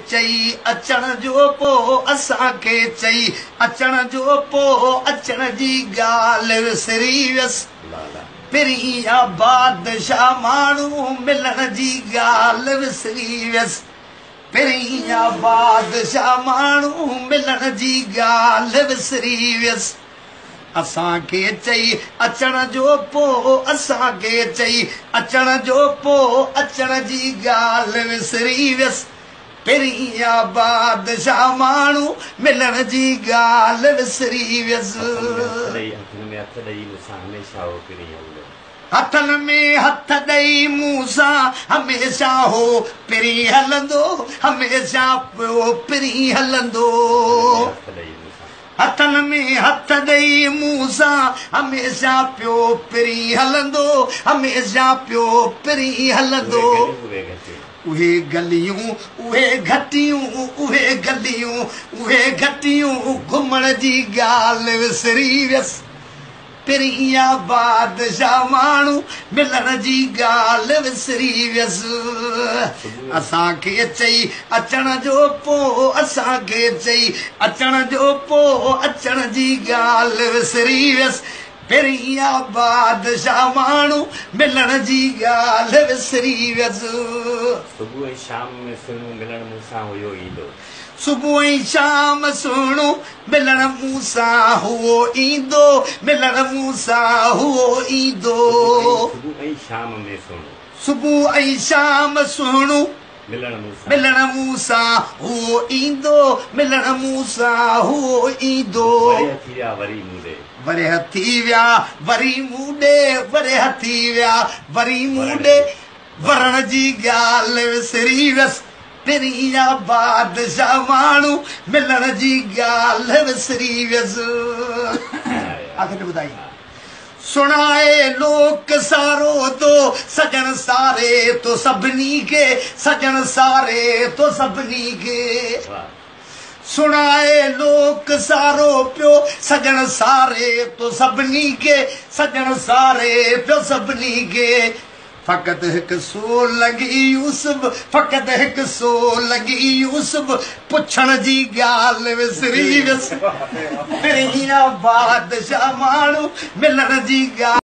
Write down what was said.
چئي اچڻ جو پوءِ اسان کي چئي اچڻ جو پوءِ اچڻ جي ڳالهه وسري ويس. پرين آ بادشاهه ماڻهو ملڻ جي ڳالهه وسري ويس. پرين آ بادشاهه ماڻهو ملڻ جي ڳالهه وسري ويس. اسان کي چئي اچڻ جو پوءِ اسان کي چئي اچڻ جو پوءِ اچڻ جي ڳالهه وسري ويس. پرين آ بادشاهه ماڻهو ملڻ جي ڳالهه وسري ويس. هٿن ۾ هٿ ڏيئي مون سان هميشه هو پرين هلندو. هٿن ۾ هٿ ڏيئي مون سان هميشه هو پرين هلندو. هميشه پيو پرين هلندو. هٿن ۾ هٿ ڏيئي مون سان هميشه پيو پرين هلندو. هميشه پيو پرين هلندو. اهي گليون اهي گهٽيون اهي گليون اهي گهٽيون گهمڻ جي ڳالهه وسري ويس. پرين آ بادشاهه ماڻهو ملڻ جي ڳالهه وسري ويس. اسان کي چئي اچڻ جو پوءِ اسان کي چئي اچڻ جو پوءِ اچڻ جي ڳالهه وسري ويس. پرين آ بادشاهه ماڻهو ملڻ جي ڳالهه وسري ويس. صبح ۽ شام ۾ سهڻو ملڻ مون سان هيو ايندو. صبح ۽ شام سهڻو ملڻ مون سان هو ايندو. ملڻ مون سان هو ايندو. صبح ۽ شام ۾ سهڻو. صبح ۽ شام سهڻو ملڻ مون سان هو ايندو. ملڻ مون سان هو ايندو. ورهيه ٿي ويا وري مون ڏي. ورهيه ٿي ويا وري مون ڏي. ورهيه ٿي ويا وري مون ڏي. ورڻ جي ڳالهه وسري ويس. پرين آ بادشاهه ماڻهو ملڻ جي ڳالهه وسري ويس. آخر ۾ ٻڌائي. سڻائي لوڪ سارو ٿو سڄڻ ساري ٿو سڀني کي. سڄڻ ساري ٿو سڀني کي. سڻائي لوڪ سارو پيو سڄڻ ساري ٿو سڀني کي. سڄڻ ساري پيو سڀني کي. فقط هڪ سولنگي يوسف. فقط هڪ سولنگي يوسف پڇڻ جي ڳالهه وسري ويس. پرين آ بادشاهه ماڻهو ملڻ جي ڳالهه.